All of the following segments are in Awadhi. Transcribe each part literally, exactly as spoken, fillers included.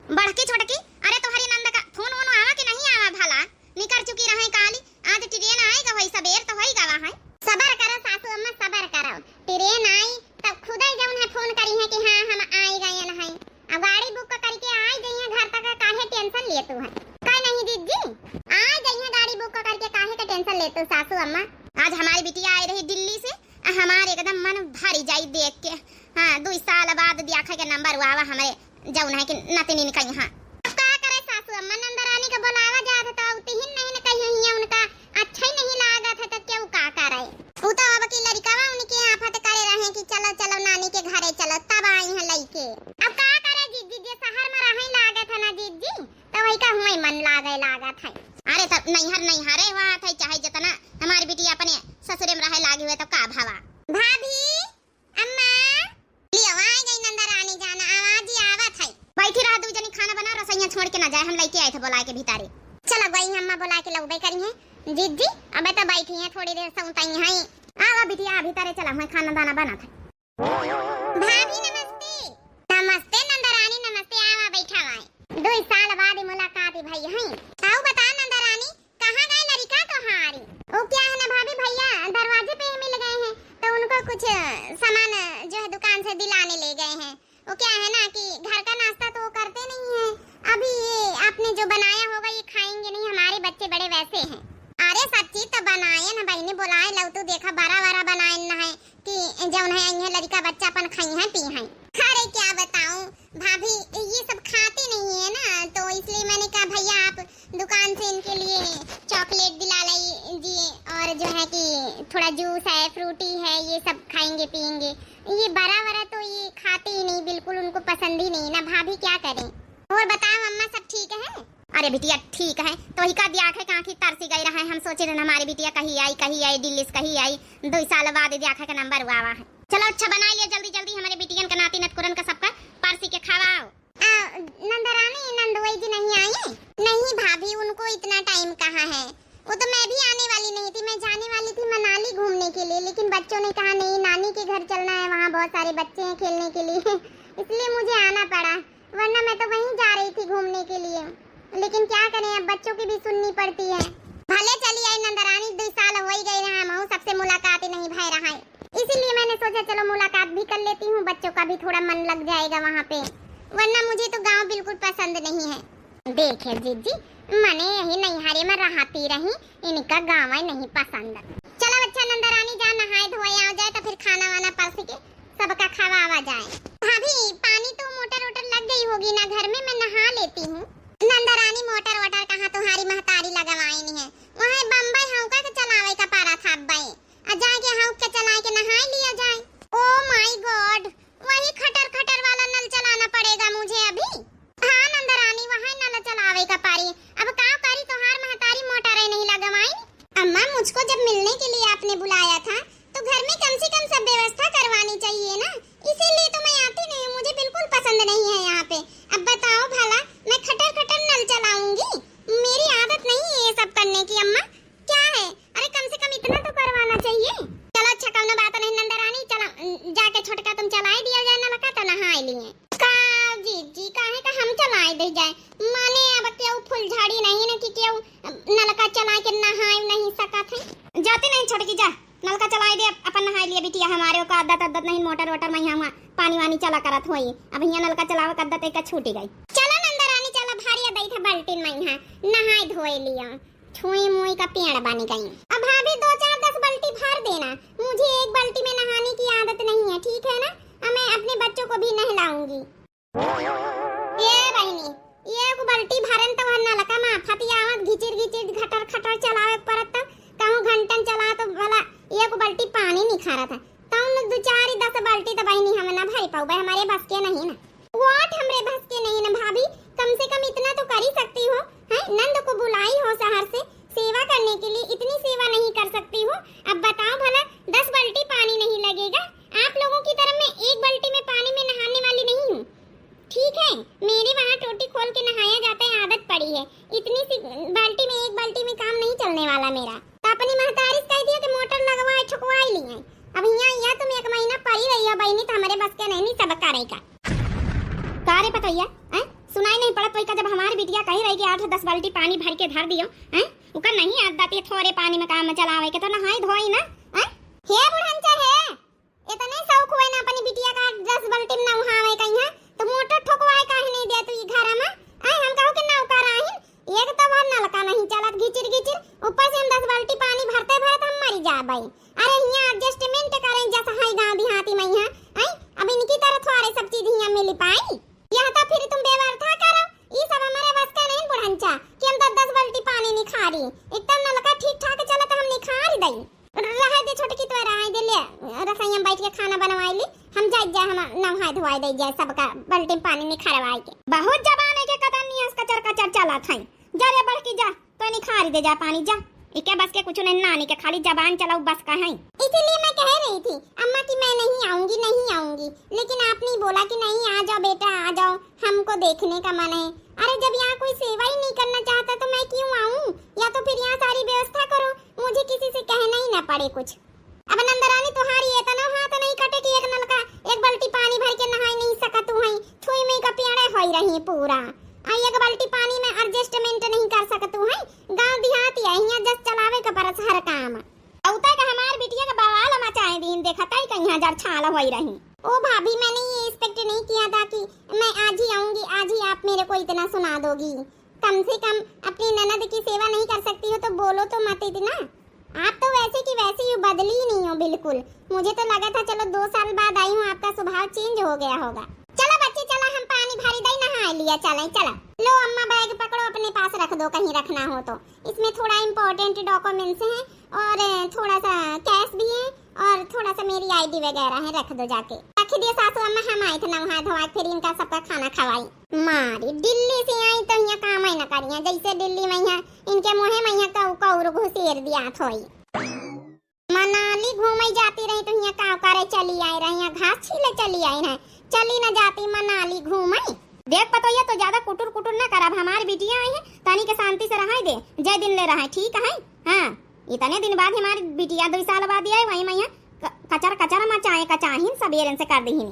बड़की छोटकी, अरे तोहरी नंद का फोन वोन आवा कि नहीं आवा भला? निकर चुकी रहे काली, आज ट्रेन आए गवा है, सबेर तो होई गवा है। सबर करो सासू अम्मा, सबर करो, ट्रेन आई तब खुदे जौन है फोन करी है कि हाँ हम आई गए हैं। अब गाड़ी बुक करके आई गई है घर तक, काहे टेंशन लेतू है? का नहीं जीजी, आई गई है गाड़ी बुक करके, काहे का टेंशन लेतू सासू अम्मा? आज हमारी बिटिया आई रही दिल्ली से, आ हमार एकदम मन भरी जाई देख के। हाँ, दुई साल बाद द्याखा के नंबर आवा हमरे जौन है कि नतिनिन कइहाँ। अब का करे सासू अम्मा, नंदरानी के बोलावा जात है तो अउती ही नहीं न कहिया हियाँ उनका अच्छा ही नहीं लागत है तो केहू का करे। ऊ तो अब की लड़िकवा उनके आफत करे रहे कि चलो चलो नानी के घरे चलो, तब आई हैं लइके। अब का करे जीजी, जे शहर में रहे लागत है ना जीजी, तो वही का हुआं मन लागे लागत है। अरे तब नैहर नैहरे हुआ था, चाहे जितना हमारी बिटिया अपने ससुरे में रहे लागी हुए तो का भवा। भाभी, अम्मा, लियो, आ गई नंदरानी जाना, आवाज ही आवत है। बैठी रहा, दू जनी खाना बना, रसोइया छोड़ के ना जाए, हम लइके आए थे बोला के भीतरे। चलो गई अम्मा बोला के लौबे करी हैं। जीजी, अबे तो बैठी हैं, थोड़ी देर सौतई हैं। आवा बिटिया, भीतरे चला, हुआं खाना दाना बना था। भाभी नमस्ते। नमस्ते नंदरानी, नमस्ते, आवा बैठा वाए। दो साल बाद मुलाकात भई है। ताऊ बता नंदरानी, कहाँ गए लड़िका तोहारी? वो क्या है ना भाभी, भैया दरवाजे पे ही मिल गए हैं, तो उनको कुछ, अ, सामान, अ, जो है दुकान से दिलाने ले गए हैं। वो क्या है ना कि घर का नाश्ता तो वो करते नहीं है, अभी ये आपने जो बनाया होगा ये खाएंगे नहीं, हमारे बच्चे बड़े वैसे हैं। अरे सच्ची तो बनाए ना बहिनी, बोलाए लौतू, देखा बड़ा बड़ा बनाए ना है कि जौन है, अइहें लड़िका बच्चा अपन खइहें पीहें। अरे क्या बताऊं भाभी, ये सब खाते नहीं है ना, तो इसलिए मैंने कहा भैया आप दुकान से इनके लिए चॉकलेट दिला लीजिए, और जो है कि थोड़ा जूस है, फ्रूटी है, ये सब खाएंगे पिएंगे। ये बड़ा वरा तो ये खाते ही नहीं, बिल्कुल उनको पसंद ही नहीं ना भाभी, क्या करें? और बताओ अम्मा, सब ठीक है? अरे बिटिया ठीक है, तो ही का द्याखा के आँखी तरसी गई रहा है, हम सोचे रहन हमारी बिटिया कही आई, कही आई, दिल्ली से कही आई, दो साल बाद द्याखा के नंबर आवा है। चलो अच्छा बनाई लिया जल्दी जल्दी, हमारे बिटियन का, नाती नतकुरन का सबका परसी के खवाओ। आ, नंदरानी, नंदोई जी नहीं आई? नहीं भाभी, उनको इतना टाइम कहाँ है, वो तो मैं भी आने वाली नहीं थी, मैं जाने वाली थी मनाली घूमने के लिए, लेकिन बच्चों ने कहा नहीं, नानी के घर चलना है, वहाँ बहुत सारे बच्चे हैं खेलने के लिए इसलिए मुझे आना पड़ा, वरना मैं तो वहीं जा रही थी घूमने के लिए। लेकिन क्या करें, अब बच्चों की भी सुननी पड़ती है। भले चली आई नंदरानी, दो साल हो ही गए रहा, हमहू सबसे मुलाकात ही नहीं भय रहा है, इसीलिए मैंने सोचा चलो मुलाकात भी कर लेती हूँ, बच्चों का भी थोड़ा मन लग जाएगा वहाँ पे, वरना मुझे तो गाँव बिल्कुल पसंद नहीं है। देखे जीजी, मने यही नैहरे में रहती रही, इनका गाँव नहीं पसंद। चलो अच्छा नंदरानी, जा नहाए धोए आ जाए तो फिर खाना वाना परस के सबका खवावा जाए। भाभी, पानी तो मोटर वोटर लग गई होगी ना घर में, मैं नहा लेती हूँ। नंदरानी, मोटर वोटर कहाँ तुम्हारी महतारी लगवाई नहीं है, वहाँ बम्बई हौका के चलावे का पारा था अब्बई, आ जाके हौक के चलाए के नहाए लिया जाए। Oh my God, वही खटर खटर वाला नल चलाना पड़ेगा मुझे अभी। हाँ नंदरानी, वहाँ नल चलावे का पारी, अब का करी, तोहार महतारी मोटरे नहीं लगवाई। अम्मा, मुझको जब मिलने के लिए आपने बुलाया था तो घर में कम से कम सब व्यवस्था करवानी चाहिए ना, इसीलिए तो मैं आती नहीं हूँ, मुझे बिल्कुल पसंद नहीं है यहाँ पे। अब बताओ भला, मैं खटर खटर नल चलाऊंगी? मेरी आदत नहीं है ये सब करने की अम्मा। क्या है, अरे कम से कम इतना तो करवाना चाहिए। चलो अच्छा, कौनो बात नहीं नंदरानी, चलो, उम, जाके छोटका तुम चलाए दिया जाए नलका तो नहाए लिए। का जीजी, काहे का हम चलाए दे जाए? माने अब केहू फुलझड़ी नहीं ना कि केहू, अम, नलका चलाए के नहाए नहीं सकत है। जाते नहीं छोटकी, जा नलका चलाए दे, अप-, अपन नहाए लिए बिटिया, हमारे का आदत आदत नहीं, मोटर वोटर में यहाँ पानी वानी चला करत होई, अब यहाँ नलका चलावे का आदत एक छूटी गई। चलो नंदरानी, चलो भारी दई था बाल्टी में यहाँ नहाए धोए लिया। छुई मुई का पेड़ बन गई। अब भाभी दो चार दस बाल्टी भर देना, मुझे एक बाल्टी में नहाने की आदत नहीं है, ठीक है ना? अब मैं अपने बच्चों को भी नहलाऊंगी। ए बहिनी, एक बाल्टी भरन तो वह नलका में आफत आवत घिचिर घिचिर घटर खटर चलावे पड़त, तो कहूँ घंटन चला तो भला एक बाल्टी पानी निखारत है। तौन दो चार दस बाल्टी तो बहिनी हम ना भर पाउबे, हमारे बस के नहीं ना। What, हमरे बस के नहीं ना भाभी, कम से कम इतना तो कर ही सकती हो, हैं? नंद को बुलाई हो शहर से सेवा करने के लिए, इतनी सेवा नहीं कर सकती हो? अब बताओ भला, दस बाल्टी पानी नहीं लगेगा? आप लोगों की तरह मैं एक बाल्टी में पानी में नहाने वाली नहीं हूँ, ठीक है? मेरे वहाँ टोटी खोल के नहाया जाता है, आदत पड़ी है। इतनी सी बाल्टी में, एक बाल्टी में काम नहीं चलने वाला मेरा। तो अपनी महतारी से कह दिया कि मोटर लगवाए, ठुकवाई लिए। अब यहाँ, यहाँ तुम एक महीना पड़ी रही हो बहिनी, तो हमारे बस के नहीं, नहीं सब करेगा। का रे पतोहिया, हैं? सुनाई नहीं पड़ा? कोई का जब हमारी बिटिया कही रही कि आठ दस बाल्टी पानी भर के धर दियो, हैं? उकर नहीं आदत ये थोड़े पानी में काम चलावे के, तो नहाई धोई ना, हैं? हे बुढ़नचा हे, इतने शौक हुए ना अपनी बिटिया का दस बाल्टी में नहावे कहीं, हैं? तो मोटर ठोकवाए काहे नहीं दे तू ई घर में? हैं? हम कहो कि नौकर आहिन, एक तो बार नलका नहीं चलत घिचिर घिचिर, ऊपर से हम दस बाल्टी पानी भरते भरत हम मरी जाबई। अरे हियाँ adjustment करें जस है गाँव देहाती में यहाँ, हैं? अब इनकी तरह थोड़े सब चीज हियाँ मिल पाई। यह तो फिर तुम बेवर्था करो, ई सब हमारे बस का नहीं बुढ़नचा कि हम दस दस बाल्टी पानी निखारी। एकदम नलका ठीक ठाक चलत हम निखार दई। रहे दे छोटकी, तो रहे दे, ले रसोईया में बैठ के खाना बनवाई ली, हम जाए जाए हम नहाए धोआए दे जाए सबका बाल्टी में पानी निखरवाए के। बहुत जबान है के कतन नियस कचर कचर चलत है। जा रे बड़की जा, तो निखारी दे जा पानी जा। इके बस के कुछ नहीं, नानी के खाली जबान चलाऊ बस का है। इसीलिए मैं कह रही थी अम्मा कि मैं नहीं आऊंगी, नहीं आऊंगी, लेकिन आपने बोला कि नहीं, आ जाओ बेटा, आ जाओ, हमको देखने का मन है। अरे जब यहाँ कोई सेवा ही नहीं करना चाहता तो मैं क्यों आऊँ? या तो फिर यहाँ सारी व्यवस्था करो, मुझे किसी से कहना ही ना पड़े कुछ। अब नंदरानी तुम्हारी इतना हाथ नहीं कटे कि एक नलका, एक बाल्टी पानी भर के नहाई नहीं सकत हूँ, छुई में का पेड़े होई रही पूरा। आ एक बाल्टी पानी में adjustment नहीं कर सकत हूँ, गाँव देहात या यहाँ जस चलावे का परस हर काम। औता का हमार बिटिया का बवाल मचाए दीन, देखा ताई कहीं हजार छाल होई रही। ओ भाभी, मैंने ये expect नहीं किया था कि मैं आज ही आऊंगी, आज ही आप मेरे को इतना सुना दोगी। कम से कम अपनी ननद की सेवा नहीं कर सकती हो तो बोलो तो मत इतना। आप तो वैसे की वैसी ही बदली ही नहीं हो बिल्कुल। मुझे तो लगा था चलो दो साल बाद आई हूँ, आपका स्वभाव change हो गया होगा। चलो बच्ची, चलो हम पानी भरी दई, नहा लिया, चले चलो। लो अम्मा, bag पकड़ो, अपने पास रख दो, कहीं रखना हो तो। इसमें थोड़ा important documents हैं और थोड़ा सा cash भी है और थोड़ा सा मेरी ID वगैरह है, रख दो जाके। रख दिए सासू अम्मा, हम आई थे नहा धोआ के फिर इनका सबका खाना खवाई। मारी दिल्ली से आई तो यहाँ काम ही न करिया, जैसे दिल्ली में यहाँ इनके मुँहे में यहाँ कौ कौर घुसेर दिया थोई। मनाली घूमे जाती रही तो यहाँ का करे चली आई रही, यहाँ घास छीले चली आई रही, चली न जाती मनाली घूमे। देख पतोहिया, तो ज्यादा कुटुर कुटुर ना कर, अब हमारी बिटिया आई है, तनी के शांति से रहाई दे, जय दिन ले रहा है, ठीक है? हाँ, इतने दिन बाद हमारी बिटिया, दो साल बाद आई, वही मैं यहाँ क-, कचर कचर मचाए, कचाहिन सबेरन से कर दीहिन।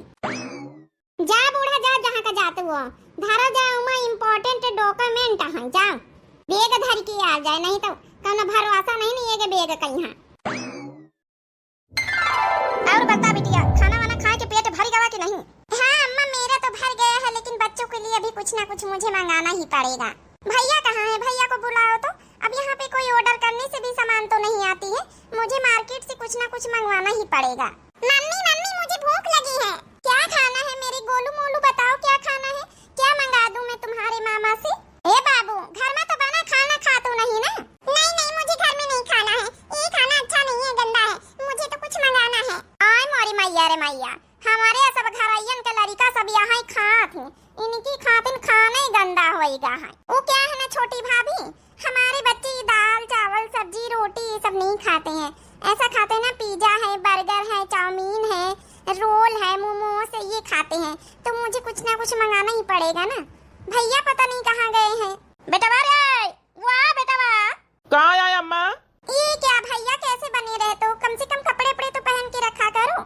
जा बूढ़ा जा, जहाँ का जात हुआ, धरा जा उमा important document है, जा bag धर के आ जाए, नहीं तो कौनो भरोसा नहीं, नहीं ये bag कहीं है। और बता बिटिया, खाना वाना खा के पेट भर गवा कि नहीं? हाँ अम्मा, मेरा तो भर गया है, लेकिन बच्चों के लिए अभी कुछ ना कुछ मुझे मंगाना ही पड़ेगा। भैया कहाँ है? भैया को बुलाओ तो। अब यहाँ पे कोई order करने से भी सामान तो नहीं आती है, मुझे market से कुछ ना कुछ मंगवाना ही पड़ेगा। मम्मी, मम्मी, मुझे भूख लगी है। क्या खाना है मेरे गोलू मोलू, बताओ क्या खाना है, क्या मंगा दूं मैं तुम्हारे मामा से? ए बाबू, घर में तो बना खाना खा तू नहीं ना? नहीं, नहीं, मुझे घर में नहीं खाना है, ये खाना अच्छा नहीं है, गंदा है, मुझे तो कुछ मंगाना है। आय मोरी मैया रे मैया, हमारे सब घरैयन के लड़िका सब यहाँ ही खात हैं, इनकी खातिन खाना ही गंदा होइगा है। वो क्या है ना छोटी भाभी, हमारे बच्चे ये दाल, चावल, सब्जी, रोटी ये सब नहीं खाते हैं। ऐसा खाते हैं ना, pizza है, burger है, चाउमीन है, roll है, momos है, ये खाते हैं। तो मुझे कुछ ना कुछ मंगाना ही पड़ेगा ना। भैया पता नहीं कहाँ गए हैं। बेटवा रे, वाह बेटवा। का आया अम्मा? ये क्या भैया, कैसे बने रहते हो? कम से कम कपड़े उपड़े तो पहन के रखा करो।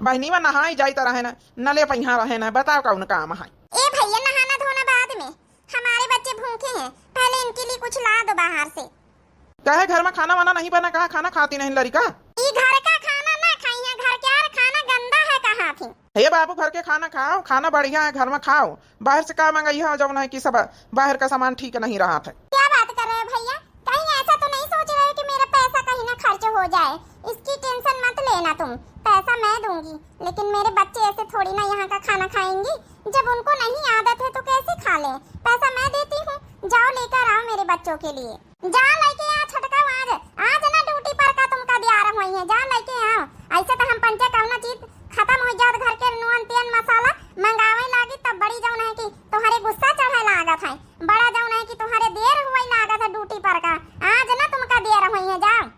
बहनी, मैं नहाई जाई त रहे ना, नले पहिया रहे ना, बताओ कौन काम है? ए भैया, नहाना धोना बाद में, हमारे बच्चे भूखे हैं, पहले इनके लिए कुछ ला दो बाहर से। काहे, घर में खाना वाना नहीं बना, कहाँ खाना खाती नहीं लड़िका? ई घर का खाना ना खाई है, घर के यार खाना गंदा है कहाँ थी। हे बाबू, घर के खाना खाओ, खाना बढ़िया है, घर में खाओ, बाहर से का मंगाई है, जौन है कि सब बाहर का सामान ठीक नहीं रहा था। क्या बात कर रहे हो भैया, कहीं ऐसा तो नहीं सोच रहे हो कि मेरा पैसा कहीं ना खर्च हो जाए? इसकी tension मत लेना तुम, पैसा मैं दूंगी, लेकिन मेरे बच्चे ऐसे थोड़ी ना यहाँ का खाना खाएंगे। जब उनको नहीं आदत है तो कैसे खा लें? पैसा मैं देती हूँ, जाओ लेकर आओ मेरे बच्चों के लिए। जा लेके आ छोटका आज, आज ना duty पर का तुमका दियार होई है, जा लेके आओ। ऐसे तो हम पंचे कौनो चीज खत्म हो जात, घर के नून तेल मसाला मंगावे लागी तब बड़ी जौन है कि तुम्हारे गुस्सा चढ़े लागत है, बड़ा जौन है कि तुम्हारे देर हुए लागत है duty पर का। आज ना तुमका देर होई है, जाओ।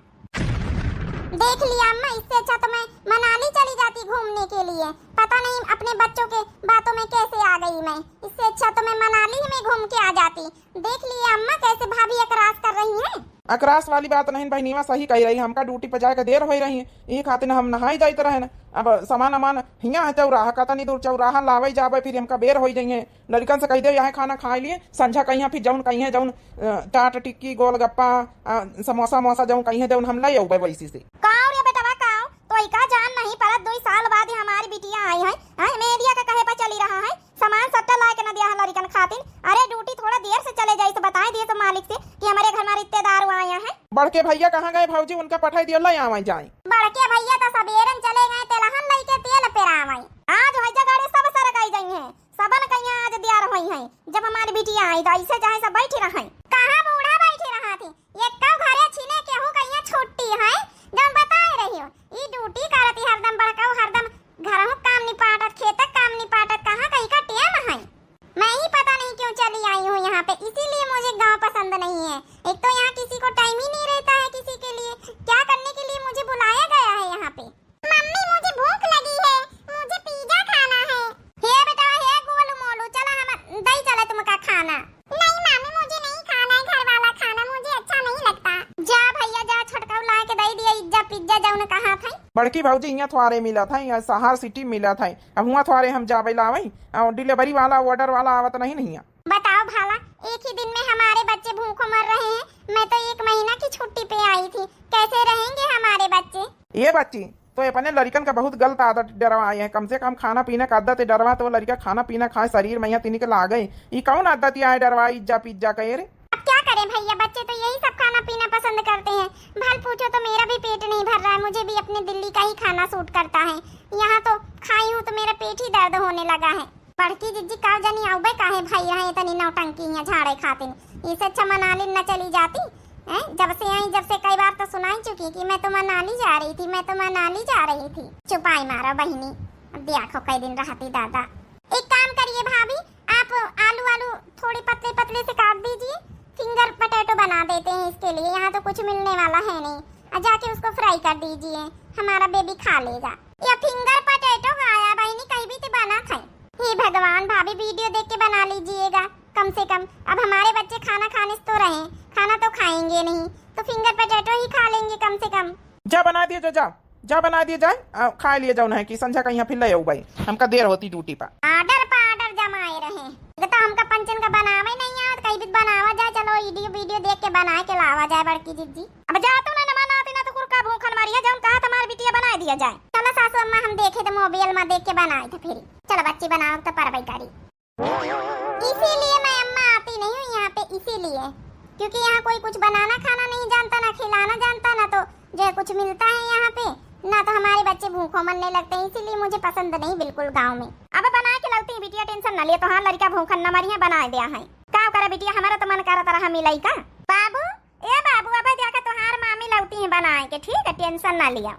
देख लिया अम्मा, इससे अच्छा तो मैं मनाली चली जाती घूमने के लिए। पता नहीं अपने बच्चों के बातों में कैसे आ गई मैं। इससे अच्छा तो मैं मनाली ही में घूम के आ जाती। देख लिया अम्मा, कैसे भाभी एकरास कर रही हैं। अकरास वाली बात नहीं बहिनीवा, सही कही रही, हमका ड्यूटी पे जाए के देर होई रही, यही खातिर हम नहाई जाइत रहे न। अब सामान अमान हियाँ है चौराहा, कतनी दूर चौराहा लावे जावे, फिर हमका बेर होई जाइए। लड़कन से कह दे, यहाँ खाना खाए लिए, संझा कहिया फिर जौन कहिए, जौन, अ, चाट टिक्की, गोलगप्पा, अ, समोसा मोसा जौन कहिए, जौन हम ले अउबे वैसी से। काव रे बेटवा काव, तोई का जान नहीं परत, दुई साल बाद ही हमारी बिटिया आई है, हैं? मेहरिया के कहे पर चली रहा है, सामान सट्टा लाए के न दिया है लड़िकन खातिन। अरे ड्यूटी थोड़ा देर से चले जाई, तो बताए दिए तो मालिक से कि हमारे घर में रिश्तेदार आए हैं। बड़के भैया कहाँ गए भौजी, उनका पठाई दियो, ले आवे जाए। बड़के भैया तो सबेरन चले गए, तेलहन लइके तेल पेरावे। आज वही जगह सब सर गई गई हैं, सबन कहिया आज दियार होई हैं। जब हमारी बिटिया आई तो ऐसे चाहे सब बैठी रहे। कहाँ बूढ़ा बैठी रहा थी, ये कब घरे छिने केहू कहिया छुट्टी है, जब बताए रही हो। ई ड्यूटी करती हरदम बड़काऊ, हरदम घरहू काम निपाटत, खेतक काम निपाटत, कहाँ कहीं का टेम है। मैं ही पता नहीं क्यों चली आई हूँ यहाँ पे, इसीलिए मुझे गांव पसंद नहीं है। एक तो यहाँ किसी को टाइम ही नहीं रहता है किसी के लिए, क्या करने के लिए मुझे बुलाया गया है यहाँ पे। मम्मी, मुझे भूख लगी है, मुझे पिज्जा खाना है। हे बेटा, हे गोलू मोलू, चला हम दई चले तुमका खाना। नहीं मम्मी, मुझे नहीं खाना है घर वाला खाना, मुझे अच्छा नहीं लगता। जा भैया जा, छोटकाऊ ला के दई दिया इज्जा पिज्जा जौन कहा था। बड़की भौजी, यहाँ थ्वारे मिला था, यहाँ सहार सिटी मिला था, अब हुआ थ्वारे हम जाबे लावे, और डिलीवरी वाला, ऑर्डर वाला आवत नहीं, नहीं है। बताओ भला, एक ही दिन में हमारे बच्चे भूखों मर रहे हैं, मैं तो एक महीना की छुट्टी पे आई थी, कैसे रहेंगे हमारे बच्चे? ये बच्ची, तो अपने लड़िकन का बहुत गलत आदत डरवाए है। कम से कम खाना पीना का आदत डरवा, तो वो लड़िका खाना पीना खाए, शरीर में यहाँ तिनिक लागे। ई कौन आदत यहाँ है डरवा, इज्जा पिज्जा का, ये रे? अब क्या करें भैया, बच्चे तो यही सब खाना पीना पसंद करते हैं। भल पूछो तो मेरा भी पेट नहीं भर रहा है, मुझे भी अपने दिल्ली का ही खाना सूट करता है। यहाँ तो खाई हूँ तो मेरा पेट ही दर्द होने लगा है। बड़की जिज्जी, का जानी आउबे काहे भाई यहाँ इतनी नौटंकी यहाँ झाड़े खातिन। इससे अच्छा मनाली न चली जाती, हैं? जब से आई, जब से कई बार तो सुनाई चुकी कि मैं तो मनाली जा रही थी, मैं तो मनाली जा रही थी। चुपाई मारो बहिनी, अब देखो कई दिन रहती दादा। एक काम करिए भाभी, आप आलू, आलू थोड़े पतले पतले से काट दीजिए, फिंगर पोटैटो बना देते हैं इसके लिए। यहाँ तो कुछ मिलने वाला है नहीं, और जाके उसको फ्राई कर दीजिए, हमारा बेबी खा लेगा। या फिंगर पोटैटो खाया बहिनी, कहीं भी तो बना खाए। हे भगवान, भाभी वीडियो देख के बना लीजिएगा कम से कम। अब हमारे बच्चे खाना खाने से तो रहे, खाना तो खाएंगे नहीं, तो फिंगर पोटैटो ही खा लेंगे कम से कम। जा बना दिए जो, जा, जा बना दिए जाए, आ, खा लिए जाओ ना कि संझा का यहाँ फिर ले आओ भाई, हमका देर होती ड्यूटी पर। ऑर्डर पर ऑर्डर जमाए रहे। एक तो हमका पंचन का बनावे नहीं आवत, कहीं भी बनावा जाए, चलो वीडियो, वीडियो देख के बनाए के लावा जाए बड़की जिज्जी। अब जा तू ना, ना बनाते ना तो कुरका भूखन मारिया, जौन कहा तुम्हारी बिटिया बनाए दिया जाए। चलो सासू अम्मा, हम देखे तो मोबाइल में देख के बनाए थे फिर। चलो बच्ची बनाओ तो परबई करी। इसीलिए मैं अम्मा आती नहीं हूँ यहाँ पे, इसीलिए, क्योंकि यहाँ कोई कुछ बनाना खाना नहीं जानता, ना खिलाना जानता, ना तो जो है कुछ मिलता है यहाँ पे, ना तो हमारे बच्चे भूखों मरने लगते हैं, इसीलिए मुझे पसंद नहीं बिल्कुल गाँव में। अब बना के लाती बिटिया, टेंशन ना लिए, तो हाँ लड़का भूखन न मरिया, बना दिया है। का करे बिटिया, हमारा तो मन करत रहा मिलाई का। बाबू, ए बाबू, अब देखा तोहार मामी लौटी है बनाए के, ठीक है, टेंशन ना लिया।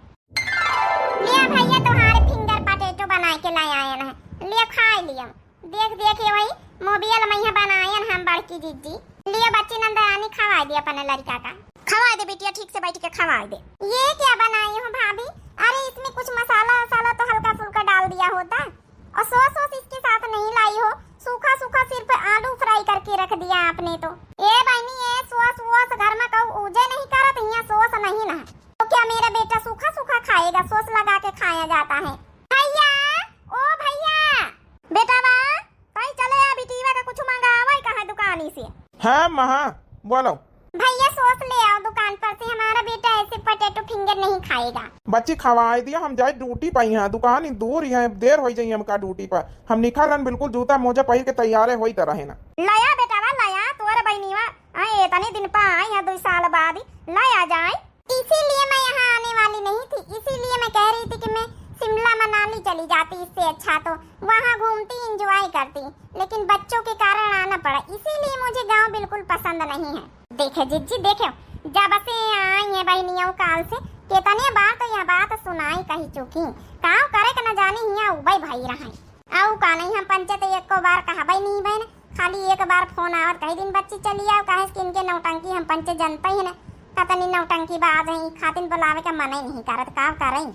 लिया भैया, तोहार फिंगर पोटैटो बनाए के ले आयन है, लिया खाए लिया। देख देख ये वही मोबियल में यहाँ बनायन हम बड़की जिज्जी। लिया बच्ची नंदरानी खवाए दे अपने लड़का का। खवाए दे बिटिया, ठीक से बैठ के खवाए दे। ये क्या बनाई हो भाभी? अरे इसमें कुछ मसाला वसाला तो हल्का फुल्का डाल दिया होता। और सॉस वॉस इसके साथ नहीं लाई हो, सूखा सूखा सिर्फ आलू फ्राई करके रख दिया आपने तो। ए बहनी, ए सॉस वॉस घर में कहू यूज नहीं करत, यहाँ सॉस नहीं ना। तो क्या मेरा बेटा सूखा सूखा खाएगा? सॉस लगा के खाया जाता है। भैया, ओ भैया। बेटा बा, कहीं चले आ बिटिया का कुछ मंगावा कहाँ दुकानी से। हाँ माँ, बोलो। भैया सॉस ले आओ दुकान पर से, हमारा बेटा ऐसे पोटैटो फिंगर नहीं खाएगा। बच्ची खवाए दिया, हम जाए ड्यूटी पर, यहाँ दुकान ही दूर ही है, देर हो जाई हमका ड्यूटी पर। हम निखर रहन बिल्कुल जूता मोजा पहिर के तैयारे होई त रहे ना। लाया बेटा वा लाया, तोर बहनीवा आए इतने दिन पर आई है, दो साल बाद लाया जाए। इसीलिए मैं यहाँ आने वाली नहीं थी, इसीलिए मैं कह रही थी कि मैं शिमला मनाली चली जाती, इससे अच्छा तो वहाँ घूमती, एंजॉय करती, लेकिन बच्चों के कारण आना पड़ा, इसीलिए मुझे गाँव बिल्कुल पसंद नहीं है। देखे जिज्जी, देखे, जब से आई है बहनिया काल से, कितने बार तो यह बात सुनाई कही चुकी। काव करे के न जाने हिया उबई भाई रहे। आऊ का नहीं, हम पंचे तो एको बार कहबे नहीं बहन, खाली एक बार फोन आवत कही दिन बच्ची चली आओ, काहे कि इनके नौटंकी हम पंचे जनते ही न, कतनी नौटंकी बाज है, खातिन बुलावे का मन ही नहीं करत, काव करें।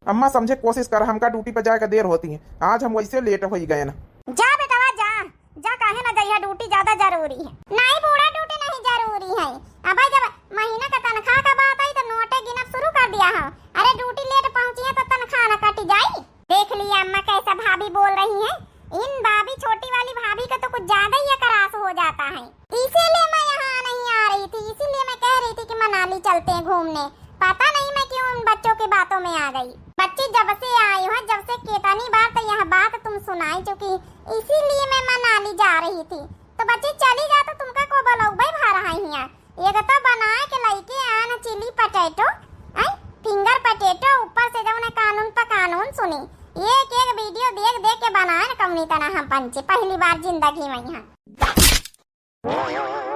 अम्मा समझे कोशिश कर, हमका ड्यूटी पर जाए का देर होती है, आज हम वैसे लेट हो ही गए ना। जा बेटवा जा, जा, काहे ना जाइया, ड्यूटी ज्यादा जरूरी है। नहीं बूढ़ा, ड्यूटी नहीं जरूरी है। अब जब ने। पता नहीं मैं क्यों उन बच्चों की बातों में आ गई। बच्ची, जब से आई हूँ, जब से कितनी बार तो यह बात तुम सुनाई चुकी, इसीलिए मैं मनाली जा रही थी। तो बच्ची, चली जा तो तुमका को बोलौबे भा रहा हिया। एक तो बनाए के लइके आन chilli potato, आई finger potato, ऊपर से जौन कानून पर कानून सुनी। एक एक video देख देख के बनाए न कौनी तना हम पंचे, पहली बार जिंदगी में यहाँ।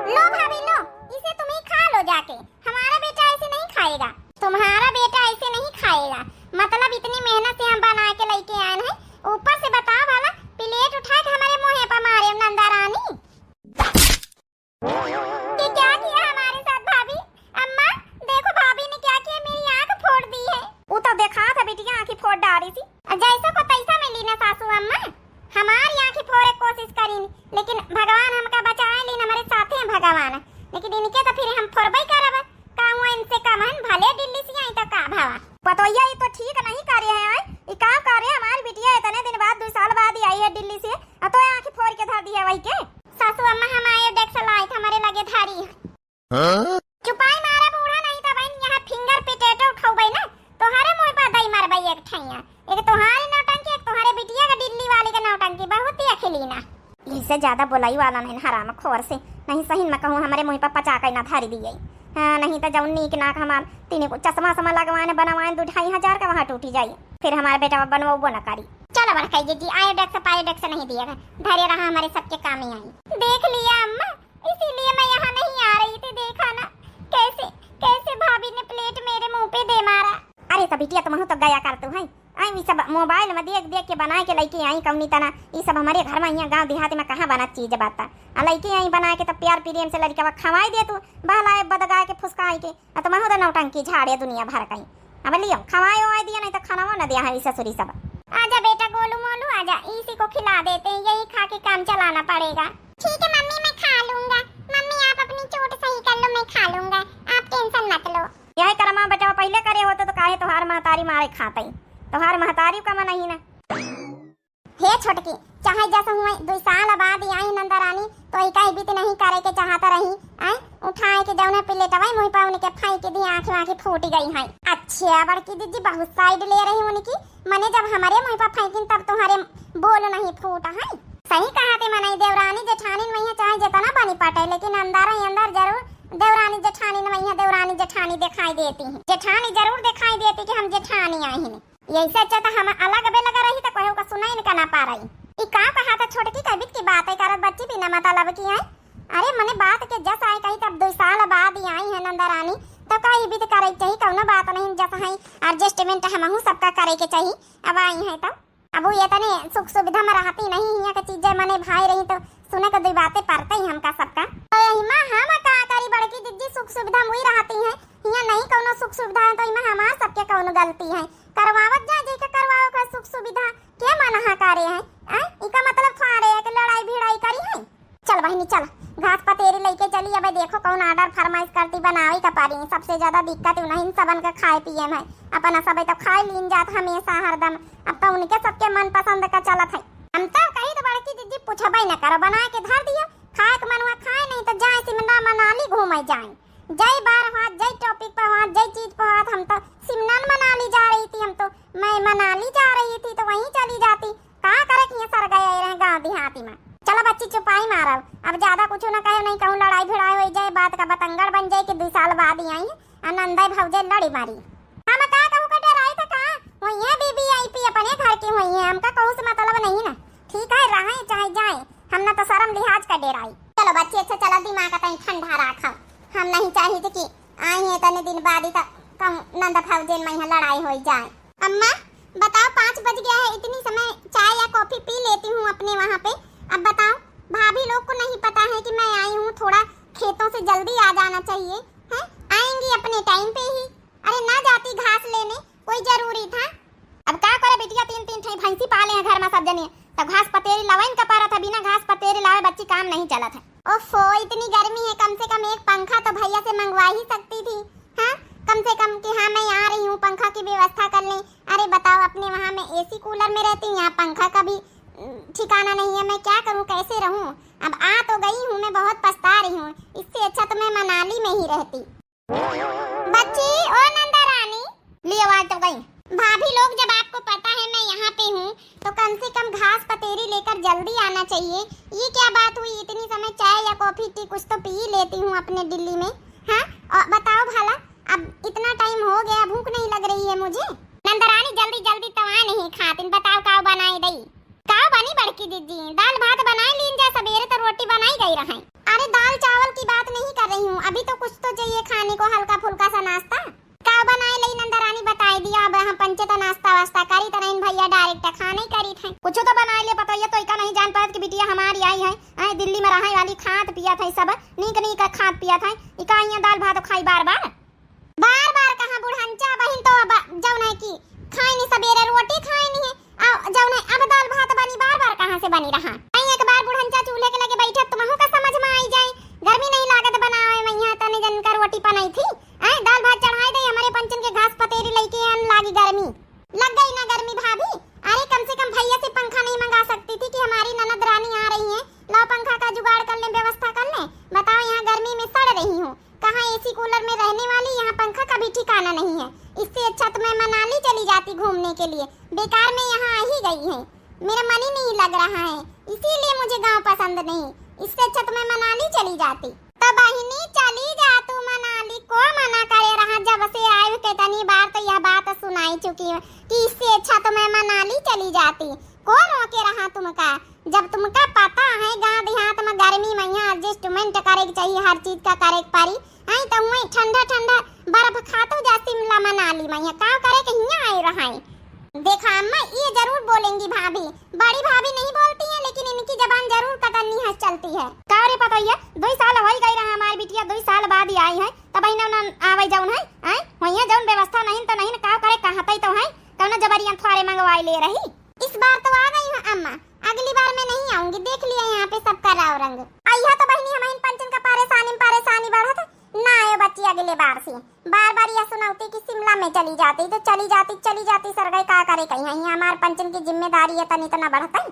लो भाभी लो, इसे तुम ही खा लो जाके, हमारा बेटा ऐसे नहीं खाएगा। तुम्हारा बेटा ऐसे नहीं खाएगा, मतलब इतनी मेहनत से हम बना के लइके आए हैं, ऊपर से बताओ भला plate उठा के हमारे मुँहे पर मारे नंदा रानी। ये क्या किया हमारे साथ भाभी? अम्मा, देखो भाभी ने क्या किया, मेरी आँख फोड़ दी है। वो तो देखा था बिटिया, आँखी फोड़ डाली थी। जैसा को तैसा मिली ना सासू अम्मा, हमारी आँखी फोड़े कोशिश करीन, लेकिन भगवान हमका बचाए लीन, हमारे साथे हैं भगवान, लेकिन इनके तो फिर हम फोड़बे करब। का हुआ इनसे कम हन, भले दिल्ली से आई तो का भवा। पतोहिया, ये तो ठीक नहीं करे हैं, आए, ये काम करे, हमारी बिटिया इतने दिन बाद, दो साल बाद ही आई है दिल्ली से, आ तो आँखी फोड़ के धर दी है वही के। सासू अम्मा, हम आयोडेक्स लाए थे, हमारे लगे धारी है। हाँ? चुपाई मारा बूढ़ा, नहीं तो बहन यहाँ finger potato उठौबै ना, तोहरे मुँह पर दई मारबै एक ठैया। एक तोहारी नौटंकी, एक तोहरे बिटिया का दिल्ली वाली का नौटंकी, बहुत ही अखिलीना। इसे ज्यादा बोलाई वाला नहीं हराम खोर से, नहीं सही में कहूँ हमारे मुँह पर पचाकै ना धारी दिए। हाँ, नहीं तो जौन नीक नाक हमार तीन को चश्मा समा लगवाए बनवाए दो ढाई हजार का वहाँ टूटी जाई, फिर हमारे बेटा बनवाबो ना करी। चलो बड़काई जी, आयोडेक्स पायोडेक्स नहीं दिया, धरे रहा, हमारे सबके काम ही आई। देख लिया अम्मा, इसीलिए मैं यहाँ नहीं आ रही थी। देखा ना कैसे, कैसे भाभी ने plate मेरे मुंह पे दे मारा। अरे तो बिटिया, तुमहू तो गया करतू है, आई वी सब mobile में देख देख के बनाए के लइके आई कौनी तना। ई सब हमारे घर में यहाँ गाँव देहात में कहाँ बनत चीज बाता। आ लइके आई बनाए के तो प्यार प्रेम से लड़का खवाई दे तू, बहलाए बदगाए के फुसकाए के। आ तुमहू तो नौटंकी झाड़े दुनिया भर कहीं। अब लियो, खवाए ओवाए दिया, नहीं तो खाना वो न दिया है ई ससुरी सब। आजा बेटा गोलू मोलू, आजा, इसी को खिला देते हैं, यही खा के काम चलाना पड़ेगा। ठीक है मम्मी, मैं खा लूंगा। मम्मी, आप अपनी चोट सही कर लो, मैं खा लूंगा, आप tension मत लो। यह करमा बेटा, पहले करे होते तो काहे तोहार महतारी मारे खाते, तोहार महतारी का मन ही ना। हे छोटकी, चाहे जस हुए, दुई साल बाद आई नंदा रानी, तो ई कहीं बीत नहीं करे के चाहत रही। आए, उठाए के जौने प्लेटवा मुँह पर उनके फेंक दी, आँख वाँख फूट गई है। अच्छा, बड़की दीदी बहुत side ले रही उनकी, मने जब हमारे मुँह पर फेंकिन तब तुम्हारे बोल नहीं फूट है। सही कहा थे मनई, देवरानी जेठानी में चाहे जितना बनी पटे, लेकिन अंदर ही अंदर जरूर देवरानी जेठानी में देवरानी जेठानी दिखाई देती है। जेठानी जरूर दिखाई देती कि हम जेठानी आई हैं। यही से अच्छा तो हम अलग बेलग रही तो कोई का सुनाई न करना पा रही। ई का कहा था छोटकी, कबित की बात है करत बच्ची बिना मतलब की है। अरे मने बात के जस आए कही तब दो साल बाद ही आई है नंदा रानी, तो कही बीत करे के चाहिए, कौनो बात नहीं, जस है adjustment हमहू सबका करे के चाहिए। अब आई है तो अब वो ये तने सुख सुविधा में रहती नहीं, यहाँ के चीजें मने भाई रही तो सुने के दो बातें पड़ते ही हमका सबका। तो यही माँ हम का करी बड़की जिज्जी, सुख सुविधा में वही रहती है, यहाँ नहीं कौनो सुख सुविधा है तो इमा हमार सबके कौनो गलती है। करवावत जाए जेके करवावे के सुख सुविधा, के मना करे है? आय, इका मतलब थोड़े है कि लड़ाई भिड़ाई करी है। चल बहिनी चल, घास पतेरी लइके चली। अबे देखो कौन order फरमाइश करती बनावे का पारी, सबसे ज्यादा दिक्कत उन्हीं सबन का खाए पिए में, अपना सबे तो खाए लीन जात हमेशा हरदम। अब तो उनके सबके मनपसंद का चलत है। हम तो कही तो बड़की जिज्जी पूछबे न करो, बना के धर दियो, खाए के मनवा खाए, नहीं तो जाए शिमला मनाली घूमे जाए। जय बार हाथ, जय topic पर हाथ, जय चीज पर हाथ। हम तो शिमला मनाली जा रही थी, हम तो, मैं मनाली जा रही थी तो वहीं चली जाती। का करे कि ये सर गए रहे गाँव देहाती में। चलो बच्ची चुपाई मारो, अब ज्यादा कुछ ना कहे, नहीं कहूँ लड़ाई भिड़ाई हो जाए, बात का बतंगड़ बन जाए कि दो साल बाद ही आई है, आनंद भौजे लड़ी मारी। हम का कहूँ का डराई था का, वही है वीवीआईपी अपने घर की हुई है, हमका कहूँ से मतलब नहीं ना। ठीक है, रहे चाहे जाए, हम ना तो शर्म लिहाज का डेराई। चलो बच्ची, अच्छा चला, दिमाग का तनी ठंडा रखा। हम नहीं चाहिए थे कि आई है इतने दिन बाद ही तो कहूँ नंद भौजे में यहाँ लड़ाई हो जाए। अम्मा बताओ, पाँच बज गया है, इतनी समय चाय या कॉफी पी लेती हूँ अपने वहाँ पे। अब बताओ, भाभी लोग को नहीं पता है कि मैं आई हूँ, थोड़ा खेतों से जल्दी आ जाना चाहिए, हैं? आएंगी अपने टाइम पे ही। अरे ना जाती घास लेने, कोई जरूरी था? अब का करे बिटिया, तीन तीन ठे भैंसी पाले हैं घर में सब जने, तो घास पतेरी लावे इनका पारा था, बिना घास पतेरी लावे बच्ची काम नहीं चलत है। ओफो, इतनी गर्मी है, कम से कम एक पंखा तो भैया से मंगवा ही सकती थी। हाँ, कम से कम कि हाँ मैं आ रही हूँ, पंखा की व्यवस्था कर लें। अरे बताओ, अपने वहाँ में एसी कूलर में रहती हूँ, यहाँ पंखा का भी, उम, ठिकाना नहीं है, मैं क्या करूँ, कैसे रहूँ? अब आ तो गई हूँ, मैं बहुत पछता रही हूँ, इससे अच्छा तो मैं मनाली में ही रहती। बच्ची, तो जब आपको पता है मैं यहाँ पे हूँ, तो कम से कम घास पतेरी लेकर जल्दी आना चाहिए। ये क्या बात हुई, इतनी समय चाय या कॉफी टी कुछ तो पी ही लेती हूँ अपने दिल्ली में। हाँ, और बताओ भला, अब इतना टाइम हो गया, भूख नहीं लग रही है मुझे? नंदरानी, जल्दी जल्दी तो आ नहीं खातिन, बताओ काव बनाई दई? काव बनी बड़की दीदी, दाल भात बनाई लीन जा, सबेरे तो रोटी बनाई गई रहे। अरे, दाल चावल की बात नहीं कर रही हूँ, अभी तो कुछ तो चाहिए खाने को, हल्का फुल्का सा नाश्ता। काव बनाए लई नंदरानी, बताई दिया, अब हम पंचे तो नाश्ता वास्ता करी तो नहीं भैया, डायरेक्ट खाने ही करी थे। कुछ तो बनाए ले पतोहिया, तो इका नहीं जान पात कि बिटिया हमारी आई है, आए दिल्ली में रहे वाली, खात पियत है सब, नीक नीक खात पियत है, इका यहाँ दाल भात खाई बार बार। बार बार कहाँ बुढ़ंचा बहिन, तो अब जौन है कि खाई नहीं, सबेरे रोटी खाई नहीं है, आ जौन है अब दाल भात बनी, बार बार कहाँ से बनी रहा? नहीं, एक बार बुढ़ंचा चूल्हे के लगे बैठे, तुमहू का समझ में आई जाए, गर्मी नहीं लागत बनावे में, यहाँ तने जन का रोटी पनाई थी, आए दाल भात चढ़ाई दे, हमारे पंचन के घास पतेरी लइके अन लागी गर्मी। लग गई ना गर्मी भाभी? अरे कम से कम भैया से पंखा नहीं मंगा सकती थी कि हमारी ननद रानी आ रही हैं, लाओ पंखा का जुगाड़ कर लें, व्यवस्था कर लें। बताओ यहाँ गर्मी में सड़ रही हूँ, कहाँ एसी कूलर में रहने वाली, यहाँ पंखा का भी ठिकाना नहीं है। इससे अच्छा तो मैं मनाली चली जाती घूमने के लिए, बेकार में यहाँ आ ही गई है, मेरा मन ही नहीं लग रहा है, इसीलिए मुझे गाँव पसंद नहीं। इससे अच्छा तो मैं मनाली चली जाती। तो बहिनी चली जा तू मनाली, को मना करे रहा, जब से आए के तनी बार तो यह बात सुनाई चुकी हूँ कि इससे अच्छा तो मैं मनाली चली जाती। को रोके रहा तुमका? जब तुमका पता है गाँव देहात में गर्मी में यहाँ adjustment करे के चाहिए, हर चीज का करे के पड़ी, आई तो हुए ठंडा ठंडा बर्फ खातू जा शिमला मनाली में, यहाँ का करे के हियाँ आए रहा है। देखा अम्मा, ये जरूर बोलेंगी भाभी, बड़ी भाभी नहीं बोलती हैं, लेकिन इनकी जबान जरूर कतरनी हंस चलती है। का रे पतोहिया, दुई साल होई गई रहा हमारी बिटिया, दुई साल बाद ही आई है, तब इन्हें ना आवे जौन है, आए होइए जौन व्यवस्था नहीं तो नहीं, का करे, कहाँ तई तो है, कौनो जबरिया थोड़े मंगवाई ले रही। इस बार तो आ गई हूँ अम्मा, अगली बार मैं नहीं आऊंगी, देख लिया यहाँ पे सबका राव रंग। अइहा तो बहिनी, हम इन पंचन का परेशानी में परेशानी बढ़त, ना आयो बच्ची अगले बार से। बार बार यह सुनौती कि शिमला में चली जाती, तो चली जाती, चली जाती सरगई, का करे कहीं, यहाँ हमार पंचन की जिम्मेदारी है तनी तना बढ़त है।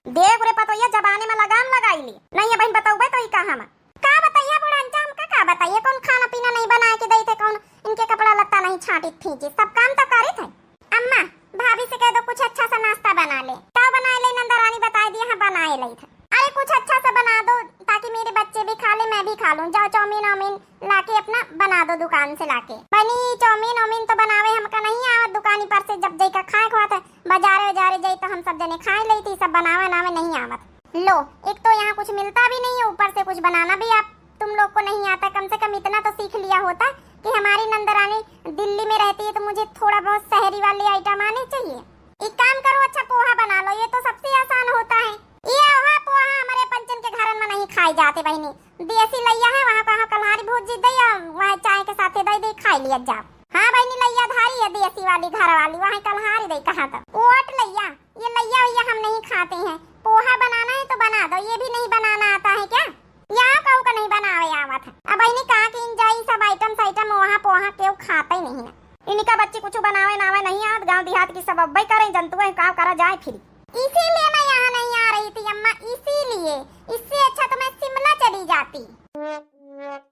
देख रे पतोहिया, जबाने में लगाम लगाई ली, नहीं है बहिन, बतौबे तो ही का हम का बताइए बुढ़ंचा, हमका का बताइए, कौन खाना पीना नहीं बना के देते, कौन इनके कपड़ा लत्ता नहीं छाटी फींची, सब काम तो करी थे। अम्मा, भाभी से कह दो कुछ अच्छा सा नाश्ता बना ले। का बनाए ले नंदरानी, बताए दिया, हाँ बनाए ले थे। अरे कुछ अच्छा सा बना दो ताकि मेरे बच्चे भी खा ले, मैं भी खा लूँ। जाओ चाउमीन वाउमीन लाके अपना बना दो दुकान से लाके। बनी चाउमीन वाउमीन तो बनावे हमका नहीं आवत, दुकानी पर से जब जाइका खाए खुआत है, बाजारे उजारे जाई तो हम सब जने खाए लेती, सब बनावे नावे नहीं आवत। लो, एक तो यहाँ कुछ मिलता भी नहीं है, ऊपर से कुछ बनाना भी आप तुम लोग को नहीं आता। कम से कम इतना तो सीख लिया होता कि हमारी नंदरानी दिल्ली में रहती है तो मुझे थोड़ा बहुत शहरी वाले आइटम आने चाहिए। एक काम करो, अच्छा पोहा बना लो, ये तो सबसे आसान होता है। ये ओहा पोहा हमारे पंचन के घरन में नहीं खाए जाते बहिनी, देसी लइया है, वहाँ कहाँ कलहारी भूज दे या वहाँ चाय के साथे दे दे, खाई लिया जाओ। हाँ बहिनी, लइया धारी है देसी वाली, घर वाली, वहाँ कलहारी दे कहाँ तक। ओट लइया, ये लइया वइया हम नहीं खाते हैं। पोहा बनाना है तो बना दो, ये भी नहीं बनाना आता है क्या? यहाँ कहू का नहीं बनावे आवत है। अब इन्हें कहा कि इन जाई सब आइटम साइटम वहाँ पोहा केहू खाता ही नहीं है। इनका बच्ची कुछ बनावे नावे नहीं आवत, गाँव देहात की सब अब्बे करे, जनतुआ का करा जाए फिर। इसीलिए मैं यहाँ नहीं आ रही थी अम्मा, इसीलिए। इससे अच्छा तो मैं शिमला चली जाती।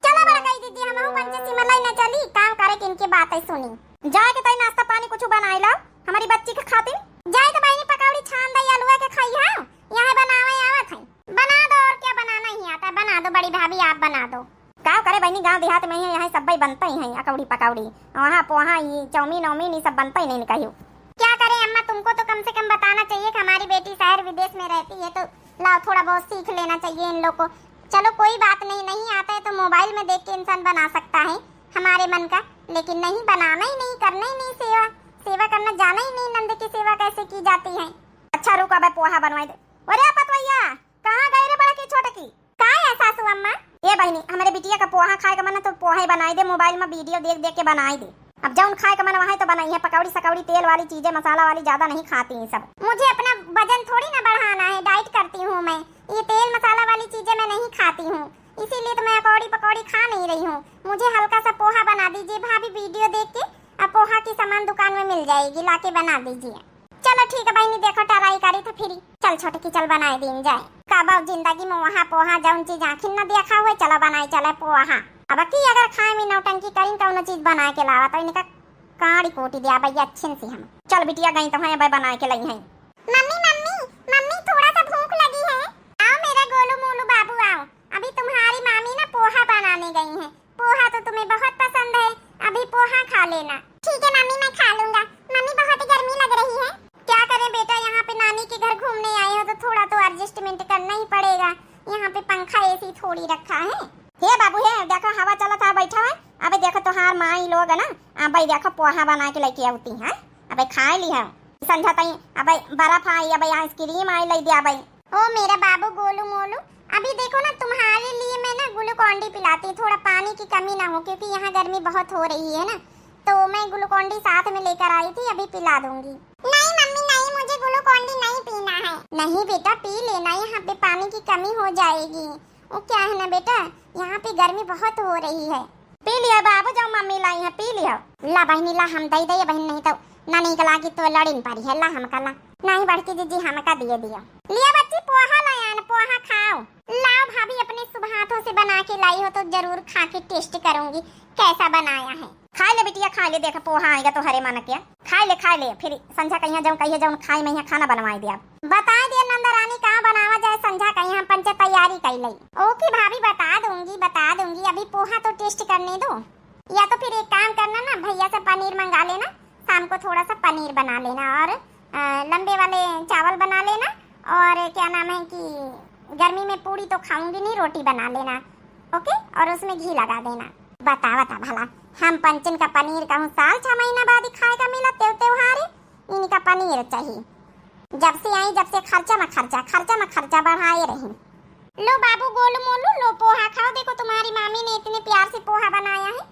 चलो बड़कई दीदी, हमहू पंचे शिमला ही न चली, काम करे कि इनकी बातें सुनी। जाए के तई नाश्ता पानी कुछ बनाए लो हमारी बच्ची के खातिर। जाए तो बहिनी पकौड़ी छान दई, अलुआ के खाई है, यहाँ बनावे आवत है। बना दो, और क्या बनाना ही आता है, बना दो बड़ी भाभी, आप बना दो। का करे बहिनी, गाँव देहात में ही यहाँ सब बनते ही हैं, अकौड़ी पकौड़ी, वहाँ पोहा, ये चाउमीन वाउमीन, ये सब बनते ही नहीं कहियो। क्या करें अम्मा, तुमको तो कम से कम बताना चाहिए कि हमारी बेटी शहर विदेश में रहती है, तो लाओ थोड़ा बहुत सीख लेना चाहिए इन लोग को। चलो कोई बात नहीं, नहीं आता है तो मोबाइल में देख के इंसान बना सकता है हमारे मन का, लेकिन नहीं, बनाना ही नहीं, करना ही नहीं सेवा, सेवा करना जाना ही नहीं, नंद की सेवा कैसे की जाती है। अच्छा रुक, अब पोहा बनवाई दे। अरे पतवैया, कहाँ गई रे बड़की छोटकी? का है सासू अम्मा? ए बहिनी, हमरे बिटिया का पोहा खाए का मन है तो पोहा ही बनाई दे, मोबाइल में वीडियो देख देख के बनाई दे। अब जौन खाए का मन वहाँ तो बनाई है, पकौड़ी सकौड़ी तेल वाली चीजें मसाला वाली ज्यादा नहीं खाती हैं सब। मुझे अपना वजन थोड़ी ना बढ़ाना है, डाइट करती हूँ मैं, ये तेल मसाला वाली चीजें मैं नहीं खाती हूँ, इसीलिए तो मैं अकौड़ी पकौड़ी खा नहीं रही हूँ। मुझे हल्का सा पोहा बना दीजिए भाभी, वीडियो देख के, अब पोहा की सामान दुकान में मिल जाएगी, लाके बना दीजिए। चलो ठीक है बहिनी, देखो टराई करी तो फिरी। चल छोटकी, चल बनाए दीन जाए। कब जिंदगी में वहाँ पोहा जौन चीज आँखिन न देखा हुए, चलो बनाए चले पोहा। अब की अगर खाए में नौटंकी करीन कौनो चीज बनाए के लावा तो इनका काड़ी कोटी दिया भैया अच्छे से हम। चल बिटिया, गई तो हैं, अबे बनाए के लई हैं। मम्मी, मम्मी, मम्मी, थोड़ा सा भूख लगी है। आओ मेरा गोलू मोलू बाबू, आओ। अभी तुम्हारी मामी ना पोहा बनाने गई हैं, पोहा तो तुम्हें बहुत पसंद है, अभी पोहा खा लेना। ठीक है मम्मी, मैं खा लूंगा। मम्मी, बहुत गर्मी लग रही है। क्या करें बेटा, यहाँ पे नानी के घर घूमने आए हो तो थोड़ा तो एडजस्टमेंट करना ही पड़ेगा। यहाँ पे पंखा एसी थोड़ी रखा है। हे बाबू, हे देखो, हवा चलत है, बैठा है। अबे देखो, तोहार माई लोग है ना, अबे देखो, पोहा बना के लेके आवती हैं। अबे खाए ली है संझा ताई। अबे बर्फ आई, अबे आइसक्रीम आई, ले दे अबे। ओ मेरा बाबू गोलू मोलू, अभी देखो ना, तुम्हारे लिए मैं ना ग्लूकॉन डी पिलाती, थोड़ा पानी की कमी ना हो, क्योंकि यहाँ गर्मी बहुत हो रही है ना, तो मैं ग्लूकॉन डी साथ में लेकर आई थी, अभी पिला दूंगी। नहीं मम्मी, नहीं, मुझे ग्लूकॉन डी नहीं पीना है। नहीं बेटा, पी लेना, यहाँ पे पानी की कमी हो जाएगी। वो क्या है ना बेटा, यहाँ पे गर्मी बहुत हो रही है। पी लिया बाबू, जो मम्मी लाई है, पी लिया। ला बहिनी, ला हम दे दे बहिन, नहीं तो ना नीक लागी तो लड़िन पड़ी है। ला हमका ला। नहीं बड़की जीजी, हमका दिए दिया। लिया बच्ची, पोहा लायान, पोहा खाओ। लाओ भाभी, अपने शुभ हाथों से बना के लाई हो तो जरूर खा के टेस्ट करूंगी कैसा बनाया है। खाए ले बिटिया, खाए ले, देखा पोहा आएगा तो हरे मन के। खाए ले, खाए ले, फिर संझा कहिया जौन कहिए जौन खाए में यहाँ खाना बनवाए दिया। बताए दिया नंदा रानी का बनावा जाए संझा कहिया, हम पंचे तैयारी कर ले। ओके भाभी, बता दूंगी, बता दूंगी, अभी पोहा तो टेस्ट करने दो। या तो फिर एक काम करना ना, भैया से पनीर मंगा लेना, शाम को थोड़ा सा पनीर बना लेना और, अ, लंबे वाले चावल बना लेना और क्या नाम है कि गर्मी में पूड़ी तो खाऊंगी नहीं, रोटी बना लेना, ओके? और उसमें घी लगा देना। बता, बता भला, हम पंचन का पनीर कहूँ साल छह महीना बाद ही खाए का मिला, त्यों त्योहार है, इनका पनीर चाहिए। जब से आई, जब से खर्चा में खर्चा, खर्चा में खर्चा बढ़ाए रही। लो बाबू गोलू मोलू, लो पोहा खाओ। देखो तुम्हारी मामी ने इतने प्यार से पोहा बनाया है,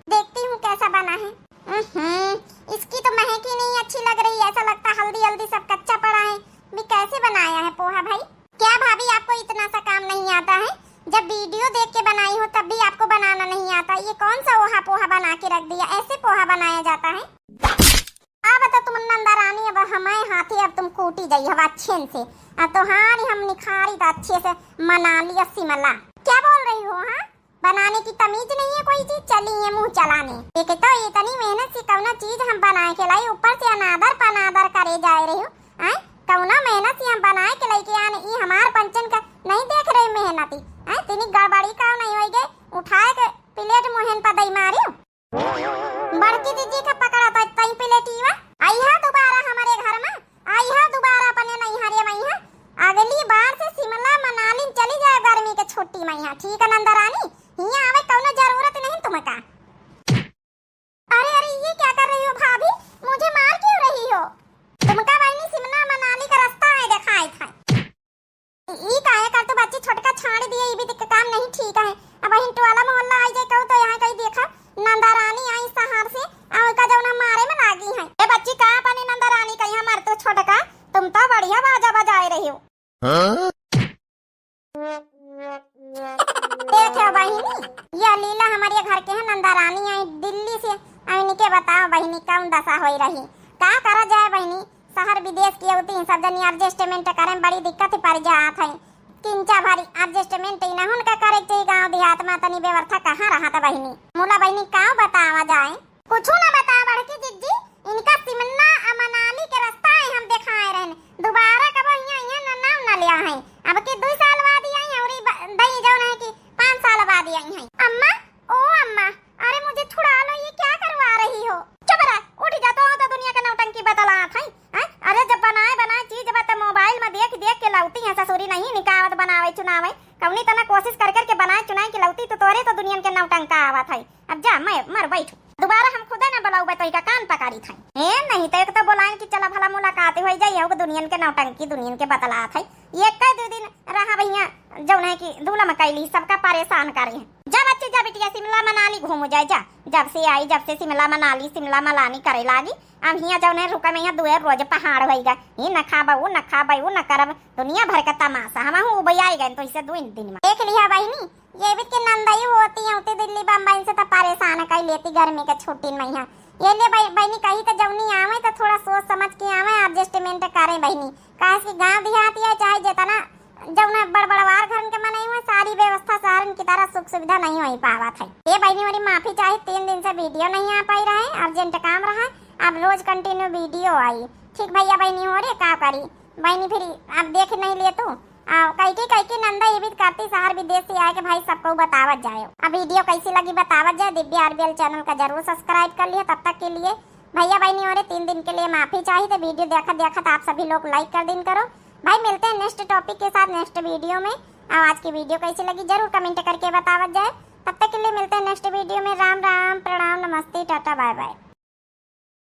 देखती हूँ कैसा बना है। हम्म, इसकी तो महक ही नहीं अच्छी लग रही, ऐसा लगता हल्दी हल्दी सब कच्चा पड़ा है। भी कैसे बनाया है पोहा भाई? क्या भाभी आपको इतना सा काम नहीं आता है? जब वीडियो देख के बनाई हो तब भी आपको बनाना नहीं आता, ये कौन सा ओहा पोहा बना के रख दिया? ऐसे पोहा बनाया जाता है? अब तो तुम नंदा रानी, अब हमारे हाथे अब तुम कूटी जाई हवा अच्छे से। अब तोहारी हम निखारी तो अच्छे से मनाली और शिमला। क्या बोल रही हो? हाँ, बनाने की तमीज नहीं है कोई चीज, चली है मुंह चलाने। एक तो इतनी मेहनत से कौनो चीज हम बनाए के लाई, ऊपर से अनादर पनादर करे जाए रही हो। आय, कौनो मेहनत से हम बनाए के लेके आने, ई हमार पंचन का नहीं देख रहे मेहनती। आय, इतनी गड़बड़ी का नहीं होई गए, उठाए के प्लेट मुहन पर दई मारियो। बड़की दीदी का पकड़ा तो तई प्लेटिवा। आई है दोबारा हमारे घर में, आई है दोबारा अपने नैहरे में है। अगली बार से शिमला मनाली चली जाए गर्मी के छुट्टी में है, ठीक है नंदा रानी? हियाँ आवे कौनो जरूरत नहीं तुमका। अरे, अरे, ये क्या कर रही हो भाभी? मुझे मार क्यों रही हो? तुमका बहिनी शिमला मनाली का रास्ता है, दिखाए था। ई काहे कर तू बच्ची, छोटका छाड़ दिए, ई भी दिक काम नहीं ठीक है। अब बहिन टोला मोहल्ला आई जाए कहू तो यहाँ कहीं देखा, नंदा रानी आई शहर से, आ उनका जौना मारे में लागी है। ए बच्ची, का अपने नंदा रानी का यहाँ मार तू छोटका? तुम तो बढ़िया बाजा बजाए रही हो। हाँ? देखो बहिनी, ये लीला हमारे घर के है, नंदा रानी आई दिल्ली से, आ इनके बताओ बहिनी कौन दशा होई रही। का करा जाए बहिनी, शहर विदेश की होती सब जनी एडजस्टमेंट करे में बड़ी दिक्कत ही पड़ जात है। किंचा भारी एडजस्टमेंट इन्हन का करे के चाहिए, गाँव देहात में तनी व्यवस्था कहाँ रहा था बहिनी। मुला बहिनी का बतावा जाए? कुछू ना बता बड़की जिज्जी, इनका शिमला आ मनाली के रास्ता है हम देखाए रहन। दोबारा कबो हियाँ, हियाँ ना नाम ना लिया है। अब के दुई साल बाद ही आई और ई ब-, दई जौन है कि पाँच साल बाद ही आई है। अम्मा, ओ अम्मा, अरे मुझे छुड़ा लो, ये क्या करवा रही हो? चुप रह, उठ जा, तो, तो दुनिया के नौटंकी बतलात है। हैं? अरे जब बनाए, बनाए चीज बा त मोबाइल में देख, देख के लौती है ससुरी नहीं निकावत बनावे चुनावे। कौनी तना कोशिश कर, कर के बनाए चुनाए के लौती तो तोरे तो दुनिया के नौटंका आवत है। अब जा, मैं मर बैठ। दोबारा हम खुदे ना बुलाऊ बे, तोहिका कान पकड़ी था। ए, नहीं तो एक तो बुलाएं कि चला भला मुलाकात हो जाए, हो दुनियन के नौटंकी, दुनियन के बतलात है। ये कई दो दिन रहा भैया, जौन है कि दूल्हा में कैली सबका परेशान करे हैं। जा बच्ची, जा बिटिया, शिमला मनाली घूम जाए, जा। जब से आई, जब से शिमला मनाली, शिमला मलानी करे लागी। अब हियाँ जौन है रुका में यहाँ दुए रोज पहाड़ होइगा। ये न खाबा, वो न खाबा, वो न करब। दुनिया भर का तमाशा। हम हूँ उबई आई गए तो इसे दो दिन में। देख लिया बहिनी, ये भी के नंदई होती है, उते दिल्ली बम्बई से तो परेशान कर लेती गर्मी के छुट्टी में यहाँ। ये ले बहि-, बहिनी कही तो जौनी आवे तो थोड़ा सोच समझ के आवे, एडजस्टमेंट करे बहिनी। काहे कि गाँव देहात या चाहे जितना जौना बड़ बड़वार घरन के मनई हुए, सारी व्यवस्था शहरन की तरह सुख सुविधा नहीं हो पावत है। ये बहिनी मोरी माफी चाहे, तीन दिन से वीडियो नहीं आ पाई रहे, अर्जेंट काम रहा। अब रोज continue video आई। ठीक भैया बहिनी हो रे, का करी बहिनी, फिर अब देख नहीं लिए तू। आ, कई के, कई के नंदा ये भी करती शहर विदेश से आए के भाई सबको बतावत जाए। अब video कैसी लगी बतावत जाए। दिव्या आरबीएल channel का जरूर subscribe कर लिया। तब तक के लिए भैया बहिनी हो रे, तीन दिन के लिए माफी चाहिए। तो video देखत देखत आप सभी लोग like कर दिन करो। भाई मिलते हैं next topic के साथ next video में। और आज की video कैसी लगी जरूर comment करके बतावत जाए। तब तक के लिए मिलते हैं next video में। राम राम, प्रणाम, नमस्ते, टाटा, bye bye।